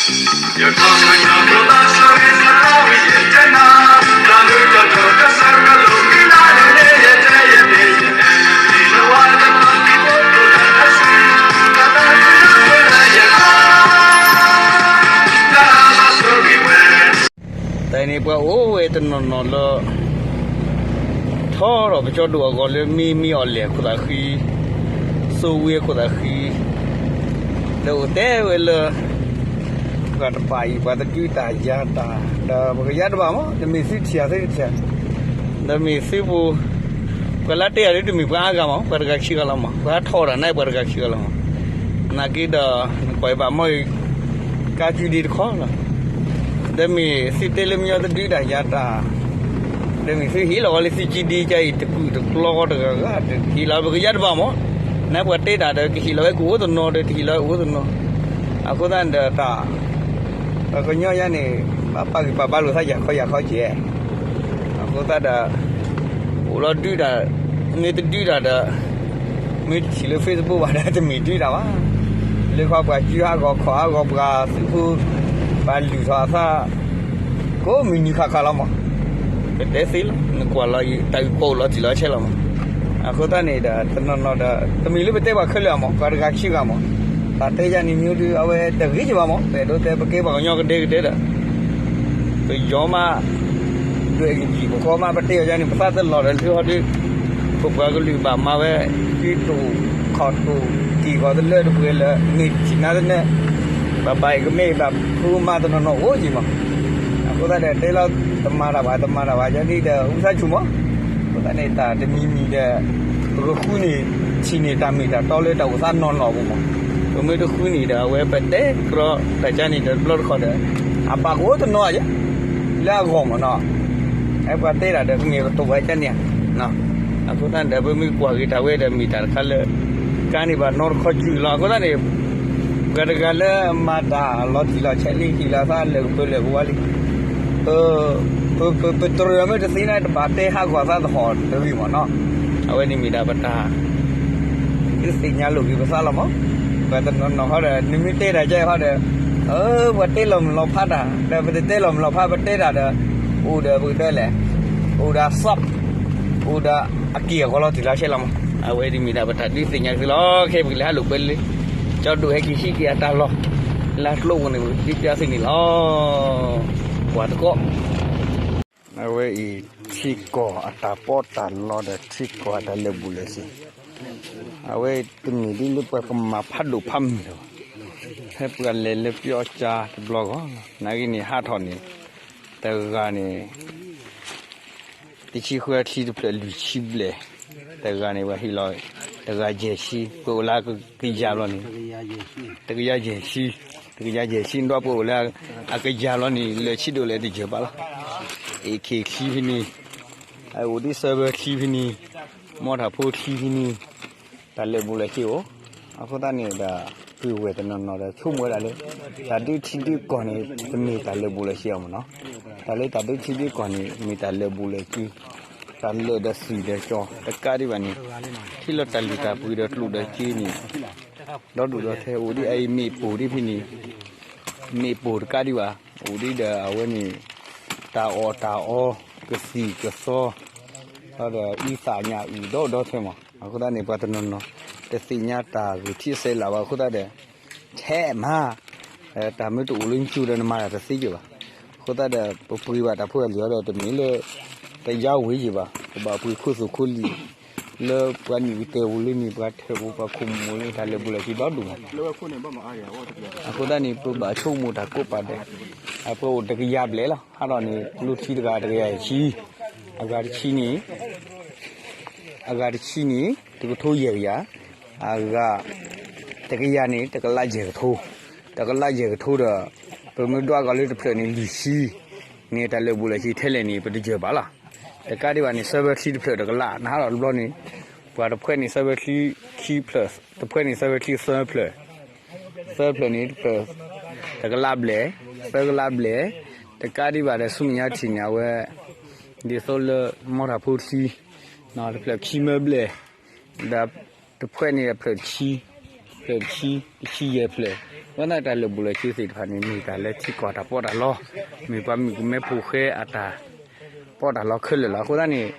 တၢ်န့ၣ် ပှၤအိၣ်ဝဲတနီၤနီၤလၢ ထီထီၣ်ပကၠီဒိၣ်အဂီၢ်လၢ မ့မ့ၢ်အီၤလဲၣ်အခိၣ်သးဃံ, စိဝ့အခိၣ်သးဃံ, ဒီးအိၣ်တဲဝဲလၢ ပှၤတပာ်အံၤ ပှၤတဒုးတၢ်ယၤတၢ် ဒီးပကယါတဘၣ်မး တမ့ၢ်သုထံၣ်အသုတထံၣ်, ဒီးမ့ၢ်သုပူၤ, ပှၤလၢတဲအီၤဒ်တမ့ၢ်ပှၤအါဂၤမး ပှၤတဂၤခံဂၤလီၤမး ပှၤဟးထီၣ်တၢ်န့ၣ် ပှၤတဂၤခံဂၤလီၤမး, နာ်က့ဒီး နကွၢ်ဘၣ်မီၢ် ကါစုဒ့တခီလီၤ. ဒီးမ့ၢ်သုတဲလၢမညီတဒုးတၢ်ယၤတၢ်, ဒီးမ့ၢ်သုဟ့ၣ်လီၤဝဲလၢသုကံဒ့ကါအံၤ တကုာ်တကျီတဂၤဂၤ တဟ့ၣ်လီၤပကယါတဘၣ်မး, နပှၤတဲတၢ်ဒီး ကဟ့ၣ်လီၤဝဲကအိၣ်တနီၤဒီး တဟ့ၣ်လီၤဝဲကအိၣ်တနီၤ, အဃိသတးန့ၣ်ဒီးတၢ် ပှၤကညီယါန့ၣ် ဘၣ်ပာ်ဂံၢ်ပာ်ဘါလိာ်သးယၤခီယၤခီကဲး, အဃိသတးဒီး အိၣ်လီၤဒုးတၢ်, မ့ၢ်တဒုးတၢ်ဒီး မ့ၢ်တထံၣ်လၢ Facebook ဘၣ်ဒီး တမ့ၢ်ဒုးတၢ်ဘၣ်, လၢခီပှၤစုဟးဂီၤခီၣ်ဟးဂီၤပှၤသုးဖိ ပှၤလုၢ်ထီၣ်အသး ကိးမုၢ်နံၤခါခါလီၤမး, ပတဲသ့လီၤ နကွၢ်လီၤတၢ်အုၣ်ကီၤအိၣ်လီၤတံၢ်လီၤဆဲးလီၤမး, အဃိသတးန့ၣ်ဒီး တနီၤနီၤဒီး တမ့ၢ်လၢပတဲပှၤခဲလၢာ်မး ပှၤတဂၤခံဂၤမး, တၢ်တဲယါန့ၣ်မ့ၢ်ဒုး အဝဲတဂ့ၤကဘၣ်မး ပအဲၣ်ဒိးတဲပကဲပှၤကညီကဒဲကဒဲဒီး ပယီၤမး ဒွဲၣ်ကယံာ်ပဃီမး ပတဲအီၤယါန့ၣ် ပသးတလီၤဒီးလၢဟီဒုး ပပှၤကလုာ်ဘၣ်မၤဝဲ က့တိာ်ခီၣ်တိာ် က့ၢ်ဂီၤတလၢတပှဲၤလၢ မ့ၢ်ထံၣ်နါတနၢ ဘၣ်ဘၣ်အံၤကမ့ၢ်ဘၣ်ဖိမၤတနီၤနီၤအိၣ်က့ၤမး, အဃိသတးဒီးတဲလီၤ တမၤတၢ်ဘၣ် တမၤတၢ်ဘၣ်ယါဒ်ဒီး ဝံသးစူၤမး, အဃိသတးန့ၣ် တၢ်တမံၤမံၤဒီး ပကဃုန့ၢ် ထံၣ်န့ၢ်တၢ်မ့ၢ်တၢ်တီလၢတၢ်အိၣ်သးနီၢ်နီၢ်အပူၤမး, ပမ့ၢ်တဃုန့ၣ်ဒီး အဝဲပတဲကြီတၢ်ကါန့ၣ်ဒီးတဘျီတခီၣ်ဒီး အဘၣ်ကအိၣ်တနီၤယါ လၢအဂီၢ်မးနီၤ, အဲပှၤတဲတၢ်ဒီး ကမ့ၢ်ကတိၤဝဲကါန့ၣ်ဧါ အဃိသတးဒီး ပမ့ၢ်ကွၢ်က့ၤတၢ်ဝဲဒီး မ့ၢ်တၢ်တခါလၢ ကါန့ၣ်ဘၣ်နီတခီစုလီၤ. အဃိသတးန့ၣ် ပှၤတဂၤလၢမၤတၢ်လီၤတံၢ်လီၤဆဲးလံ ဟ့ၣ်လီၤသးလၢာ်ကပၢၤလၢာ်ကဝါလံ ပတရၢမ့ၢ်တသ့န့ၣ် တဘၣ်တဲဟးဂီၤသးသဟီၣ်တဂ့ၤမးနီၤ, အဝဲန့ၣ်မ့ၢ်ဒၣ်ပတၢ် ဒုးသ့ၣ်ညါလိာ်က့ၤပသးလီၤမး, ပှၤတနီၤနီၤဃီဒီး နမ့ၢ်တဲတၢ်ကဲဃီဒီး ပှၤတဲလီၤမုၢ်လီၤဖးတၢ် ဒီးပတတဲလီၤမုၢ်လီၤဖး ပတဲတၢ်ဒီး အိၣ်ဒီးပကတဲလဲၣ် အိၣ်ဒီး သး အိၣ်ဒီးအက့ၢ်အဂီၤလီၤတံၢ်လီၤဆဲးလီၤမး, အဝဲဒ်မ့ၢ်ဒၣ်ပတၢ်ဒုးသ့ၣ်ညါသုလီၤ. ခဲအံၤပကလဲၤဟးလိာ်ကွဲလၢ ကၠီဒိၣ်ဟဲက့ၤဟံးက့ၤအတၢ်လီၢ် လၢကျိပူၤန့ၣ် ပကဒုးပျၢ်သုန့ၣ်လီၤ. ကွၢ်တကီၢ် အဝဲအံၤ ထံကီၢ်အတၢ်ပီးတၢ်လီဒီး ထံကီၢ်အတၢ်လၢာ်ဘူၣ်လၢာ်စ့ၢ်, အဝဲတမ့ၢ်ဒ်လၢပှၤကမၤဖးဒိၣ်ဖးမုၢ်လၢၤဘၣ်, ဖဲပှၤလဲၤလၢပျီအကါတဘျီဂီၢ်လီၤ. နာ်က့န့ၣ် ဟးထီၣ်န့ၣ် တဂၤန့ၣ် တဆံဃုအချံတဖျၢၣ်လွံၢ်ဆံဘျဲၣ်, တဂၤန့ၣ် ပှၤဟ့ၣ်လီၤ တဂၤယဲၢ်ဆံ ပအိၣ်လၢကယၤဘျီန့ၣ်, တကယၤယဲၢ်ဆံ, တကယၤယဲၢ်ဆံ ဒီးပအိၣ်လၢအကယၤဘျီန့ၣ် လၢာ်ဆံဒိၣ်လဲၣ်တယၢၤဘၣ်လီၤ. အ့ၣ်ခ့ၣ်ချံဖဲန့ၣ်, အအိၣ်ဒ်စၢဘၢချံဖဲန့ၣ်, မီထးဖိချံဖဲန့ၣ်, တၢ်လၢာ်ဘူၣ်လၢာ်စ့ၢ်အိၣ်, အဃိသတးန့ၣ်ဒီး ပုၢ်ဝဲၢ်တနီၤနီၤဒီးဆိကမိၣ်ဝဲဒၣ်လၢ တၢ်ဒုးထံဒုးကီၢ်န့ၣ် တမ့ၢ်တၢ်လၢာ်ဘူၣ်လၢာ်စ့ၢ်အီၤမးနီၤ, တၢ်လၢတၢ်ဒုးထံဒုးကီၢ်န့ၣ် မ့ၢ်တၢ်လၢာ်ဘူၣ်လၢာ်စ့ၢ်, တၢ်လၢာ်ဒီးသွံၣ်ဒီးကၠီၤတကးဒံးဘၣ်န့ၣ်, ထံၣ်လီၤတၢ်လုၢ်တၢ်ပှ့ၤဒီးကျိၣ်ဒီးစ့န့ၣ်, ဒီဒူၣ်ဒီထၢ အိၣ်ဒ်အအံၤမ့ၣ်ပိၢ်ဒ်ဖဲန့ၣ်, မ့ၣ်ပိၢ်တကးဒံးဘၣ်, အိၣ်ဒ်ဒီးအဝဲန့ၣ်, တၢ်အီၣ်တၢ်အီ, ကသံၣ်ကသီ, ဒီးအုၣ်သးညၣ်အုၣ်ဒီဒီထၢမး, အဃိသတးန့ၣ် ပှၤတနီၤနီၤ တသ့ၣ်ညါတၢ်ဂ့ၢ်ထံအဆဲးလၢ်ဘၣ်အဃိသတးဒီး, ထဲမး, တၢ်မ့ၢ်တအိၣ်လၢနစုဒီးနမၤတၢ်တသ့က့ၤဘၣ်, အဃိသတးဒီး ပပှ့ၤဘၣ်တၢ်ဖိတၢ်လံၤအီၤဒီးတမ့ၢ်လၢ တယါဝံၤက့ၤဘၣ်, ပဘၣ်ပှ့ၤခိၣ်သူၣ်ခိၣ်လံၤ လၢပှၤနံၣ်ကတၢၢ်ပူၤလၢန့ၣ် ပှၤထၢၣ်ပူၤပှၤခိၣ်မူၤလၢတၢ်လၢာ်ဘူၣ်လၢာ်စ့ၢ်ဒီဒူၣ်မး, အဃိသတးန့ၣ် ပဘၣ်ဆိကမိၣ်တၢ်ကိးပၤဒဲး, အပှၤအိၣ်တကယၤဘျဲၣ်လီၤ, ဟးထီၣ်န့ၣ် ကျိချံတဂၤတကယၤယဲၢ်ဆံ, အဂၤတဆံန့ၣ် အဂၤတဆံန့ၣ် တကထိယဲၢ်ကယၤ, အဂၤတကယၤန့ၣ် တကလးယဲၢ်ကထိ, တကလးယဲၢ်ကထိဒီး ပမ့ၢ်ဒွးကီၤလၢတဖျၢၣ်န့ၣ် လွံၢ်ဆံန့ၣ် တၢ်လၢာ်ဘူၣ်လၢာ်စ့ၢ်ထဲလဲၣ်န့ၣ် ပတယၢၤဘၣ်လီၤ. တကးဒံးဘၣ်န့ၣ် စၢဘၢချံတဖျၢၣ်တကလး နဟးထီၣ်တဘျီန့ၣ် ပှၤတဖှဲးန့ၣ် စၢဘၢချံခံဖျၢၣ်, တဖှဲးန့ၣ် စၢဘၢချံသၢဖျၢၣ်, သၢဖျၢၣ်န့ၣ် တဖျၢၣ် တကလးဘျဲၣ်, သၢကလးဘျဲၣ်, တကးဒံးဘၣ်ဒီးဆူမဲာ်ညါထံၣ်န့ၣ် အဝဲ ဒ်သိးလၢ မီထးဖိချံ တဖျၢၣ်ခံမၢဘျဲၣ်, ဒီးတဖှဲးန့ၣ် တဖျၢၣ်တဆံ, တဖျၢၣ်တဆံ, တဆံယဲၢ်ဖျၢၣ်, ဘၣ်သ့ၣ်တၢ်လၢာ်ဘူၣ်လၢာ်စ့သ့ၣ်တဖၣ်န့ၣ် မ့ၢ်တၢ်လၢထံကီၢ်တၢ်ပီးတၢ်လီ, မ့ၢ်ပှၤမုၣ်ကမဲဖိဃဲအတၢ်ပီးတၢ်လီခဲလၢာ်လီၤ. အဃိသတးန့ၣ်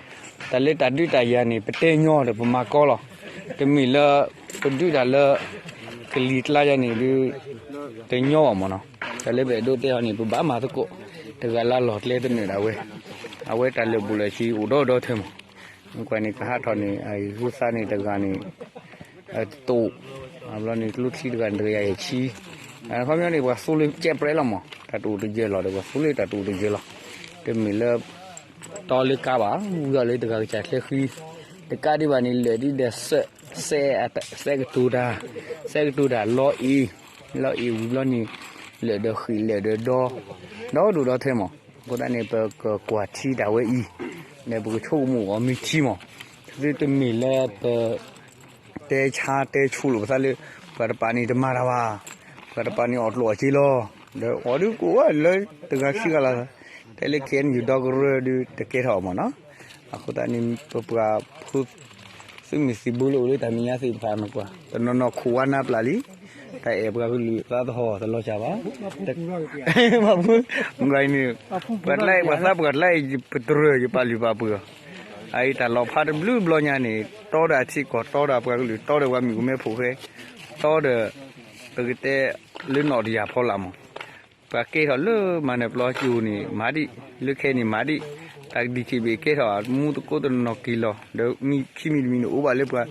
တၢ်လၢတၢ်ဒုးတၢ်ယၤန့ၣ် ပတဲညီဒီးပမၤကီလီၤ. တမ့ၢ်လၢ ပဒုးတၢ်လၢ ကလံၤကျါယၤန့ၣ်ဒုး တညီဘၣ်မၢ်နီၤ. တၢ်လၢပအဲၣ်ဒိးတဲအီၤန့ၣ် ပဘၣ်မၤသကိး တဂၤလၢလီၢ်ကျဲသနၢၣ်ဒၣ်ဝဲ, အဝဲတၢ်လၢာ်ဘူၣ်လၢာ်စ့အိၣ်ဒီဒီထဲမၢ်. ကွၢ်န့ၣ် ကဟးထီၣ်န့ၣ် အဂုၤသးန့ၣ်တဂၤန့ၣ် တတိာ်, အဘျီန့ၣ် ကျိချံတဂၤန့ၣ် တကယၤယဲၢ်ဆံ, အခီပညီန့ၣ် ပှၤသူလၢကဲးပြဲးလီၤမၢ်, တၢ်တအိၣ်တယၢၢ်လီၤဒီး ပှၤသူလၢတၢ်တအိၣ်တယၢၢ်လီၤ. တမ့ၢ်လၢ တီလၢကါဘၣ်, ဝံၤအီၤလၢတဂၤကစၢ်ချဲဃံ, တကးဒံးဘၣ်န့ၣ် လၢာ်ဒ်ဒီး စဲးကတိၤတၢ်, စဲးကတိၤတၢ်လီအ့ၤ, လီအ့ၤဝံၤဘျီန့ၣ် လၢာ်ဒီးဃံးလၢာ်ဒီးဒီ, ဒီဒိၣ်ဒီထဲမၢ်. အဃိသတးန့ၣ် ပကကွၢ်ထံတၢ်ဝဲအံၤ, ဒီးပကဆိကမိၣ်အီၤမ့ၢ်ထံမၢ်, သုတမ့ၢ်လၢပ တဲဆါတဲဆူၣ်လိာ်ပသးလၢ ပှၤတပာ်န့ၣ်တမၤတၢ်ဘၣ်, ပှၤတပာ်န့ၣ်အီၣ်ကျိၣ်အီၣ်စ့လီၤ, ဒီးအီၤဒုးကအိၣ်ဝဲလၢတဂၤခံဂၤလီၤ, တဲလၢ ခဲအံၤ ယူၢ်ဒီကရၢဒုးတကဲထီၣ်အီၤမၢ်နီၤ. အဃိသတးန့ၣ် ပပှၤဖိ သုးမုၢ်သံၣ်ဘိလၢအိၣ်လၢတၢ်မဲာ်ညါသ့ၣ်တဖၣ်န့ၣ်ကွၢ် တနီၤနီၤခိၣ်ဝါနါပျၢ်လံ, တၢ်အဲၣ်ပှၤကလုာ်သးသဟီၣ်တလီၤစၢ်ဘၣ်, ပှၤန့ၣ် ပှၤတလါအံၤ ပှၤသးပှၢ်တလါအံၤ ပတြၢၤယပာ်လုၢ်ပာ်ပှ့ၤအီၤ, အအံၤတၢ်လီၤဖးတဘျုးဘျီညါန့ၣ် တီဒီးအထံကီၢ် တီဒီးပှၤကလုာ် တီဒီးပှၤမုၣ်ကမဲဖိဃဲ, တီဒီး ပကတဲ လၢနီၣ်တယၢ်ဖီလာ်မၢ်, ပှၤကဲထီၣ်လၢမၤနၢၤပျီကၠိန့ၣ်မၤဒံး, လၢခဲအံၤန့ၣ်မၤဒံး, တၢ် DKBA ကဲထီၣ်မူသကိးတနီၤက့ၤလီၤ, ဒီးမ့ၢ်ခံမံၤတမံၤန့ၣ် အိၣ်ဘၣ်လၢပှၤ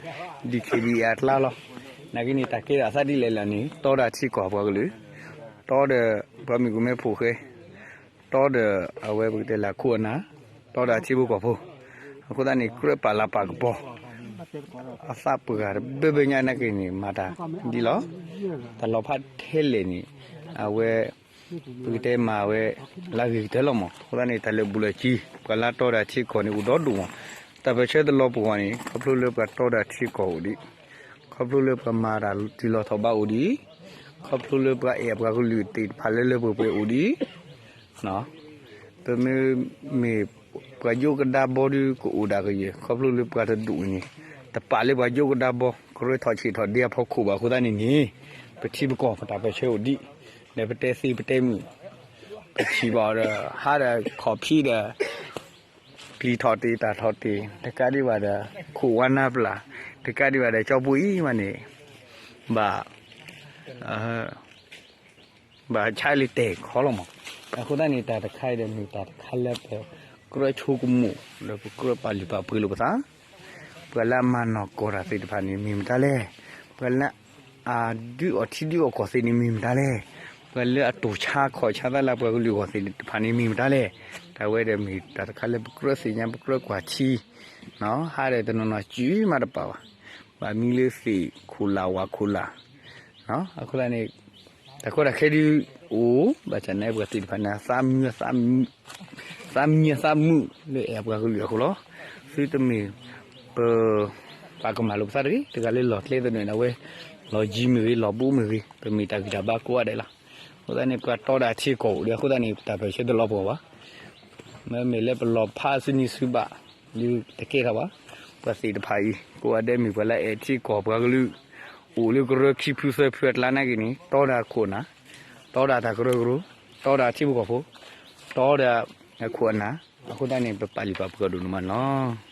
DKBA အကျါလီၤ. နာ်က့န့ၣ် တၢ်ကဲထီၣ်အသးဒ်လဲၣ်လၢာ်န့ၣ် တီဒီးအထံကီၢ်ပှၤကလုာ်, တီဒီးပှၤမုၣ်ကမဲဖိဃဲ, တီဒီးအဝဲပကတဲလၢအခိၣ်အနၢ်, တီဒီးအထံဖိကီၢ်ဖိ, အဃိသတးန့ၣ် ကြၢးပာ်လၤပာ်ကပီၤ အသးပှၢ်တဘၢဘၢညါနာ်က့န့ၣ် မၤတၢ်ဒ်လီၤ. တၢ်လီၤဖးထဲလဲၣ်န့ၣ် အဝဲ ပကတဲမၤဝဲ လၢအဂ့ၤကတၢၢ်လီၤမၢ်. အဃိသတးန့ၣ် တၢ်လၢာ်ဘူၣ်လၢာ်စ့ ပှၤလၢတီဒီးထံကီၢ်န့ၣ် အိၣ်ဒီဒိၣ်မး, တၢ်ပၢၢ်ဆၢတလီၤပှီၢ်န့ၣ် ခီဖျိလၢပှၤတီဒီးထံကီၢ်အိၣ်ဒံး, ခီဖျိလၢပှၤမၤတၢ်တုၤလီၤထီၣ်ဘးအိၣ်ဒံး, ခီဖျိလၢပှၤအဲၣ်ပှၤကလုာ်သ့ၣ်တဖၣ်လၢလၢပှဲၤပှဲၤအိၣ်ဒံး ပမ့မ့ၢ် ပှၤယိကဒါဘီဒုးကအိၣ်ဒၣ်ကယဲၢ် ခီဖျိလၢပှၤတဒူၣ်အံၤန့ၣ် တပာ်လၢပှၤယိကဒါဘီ ကရၢထီၣ်ဆံးထီၣ်ဒ့အဖီခိၣ်ဘၣ်. အဃိသတးန့ၣ်န့ၣ် ပထံပကီၢ်ပတၢ်ပၢၢ်ဆၢအိၣ်ဒံး, ဒီးပတဲသ့ပတဲမုာ်, ပထံၣ်ဘၣ်ဒီး ဟးဒီးခီၣ်ဖံးဒီး ပျံၤထီၣ်တ့ၢ်တၢ်ထီၣ်တ့ၢ် တကးဒံးဘၣ်ဒီး ခိၣ်ဝါနါပျၢ် တကးဒံးဘၣ်ဒီး ကၠီပူအံၤမးန့ၣ် ဘၣ် ဘၣ်ဆါလံတဲာ်ခီလီၤမး. အဃိသတးန့ၣ် တၢ်တခါအံၤဒီးမ့ၢ်တၢ်တခါလၢပကြၢးဆိကမိၣ် ဒီးပကြၢးပာ်လုၢ်ပာ်ပှ့ၤလိာ်ပသး, ပှၤလၢအမၤနီၢ်ကီၢ်တၢ်သ့ၣ်တဖၣ်န့ၣ် မ့ၢ်မတၤလဲၣ်, ပှၤလၢအဒုးအီၣ်ထံဒုးအီၣ်ကီၢ်သ့ၣ်န့ၣ် မ့ၢ်မတၤလဲၣ်, ပှၤလၢအတိၢ်ဆါခီၣ်ဆါသးလၢပှၤကလုာ်အဂီၢ်သ့ၣ်တဖၣ်န့ၣ် မ့ၢ်မတၤလဲၣ်. တၢ်ဝဲဒီးမ့ၢ်တၢ်တခါလၢပကြၢးသ့ၣ်ညါ ပကြၢးကွၢ်ထံ ဟးဒီးတနီၤနီၤစုမးတပာ်ဘၣ်, ဘၣ်မံလၢသ့ၣ်ခိၣ်လာ်ဝၣ်ခိၣ်လာ်, အဃိသတးန့ၣ် တၢ်ကီတၢ်ခဲဒုးအိၣ် ဘၣ်ဆၣ်န့ၣ် ပှၤသ့ၣ်တဖၣ်န့ၣ် သးမံအသးမုာ်လၢအဲၣ်ပှၤကလုာ်အဃိလီၤ. သုတမ့ၢ်ပ ပာ်ကမၣ်လိာ်ပသးတဂ့ၤ, တဂၤလၢလီၢ်ကျဲသနၢၣ်ဒၣ်ဝဲ လီၢ်ယံၤမ့ၢ်ဂ့ၤ လီၢ်ဘူးမ့ၢ်ဂ့ၤ ပမ့ၢ်တၢ်ဂံၢ်တၢ်ဘါကိးဂၤဒဲးလီၤ. အဃိသတးန့ၣ် ပှၤတီဒီးအထံကီၢ်အိၣ်ဒီး အဃိသတးန့ၣ် တၢ်ပၢၢ်ဆၢတလီၤပှီၢ်ဘၣ်. မ့မ့ၢ်လၢပလီၤဖးစုနံၤစုဘၣ် ဒုးတကဲထီၣ်ဘၣ်. ပှၤသ့ၣ်တဖၣ်အံၤ ကိးဂၤဒဲးမ့ၢ်ပှၤလၢအဲၣ်ထံကီၢ်ပှၤကလုာ် အိၣ်လၢကရၢခံဖုသၢဖုအကျါနာ်က့န့ၣ် တီဒီးအခိၣ်အနၢ်, တီဒီးတၢ်ကရၢကရိ, တီဒီးအထံဖိကီၢ်ဖိ, တီဒီးအခိၣ်အနၢ်, အဃိသတးန့ၣ် ပပာ်လုၢ်ပာ်ပှ့ၤအီၤဒိၣ်န့ၣ်မးန့ၣ်လီၤ.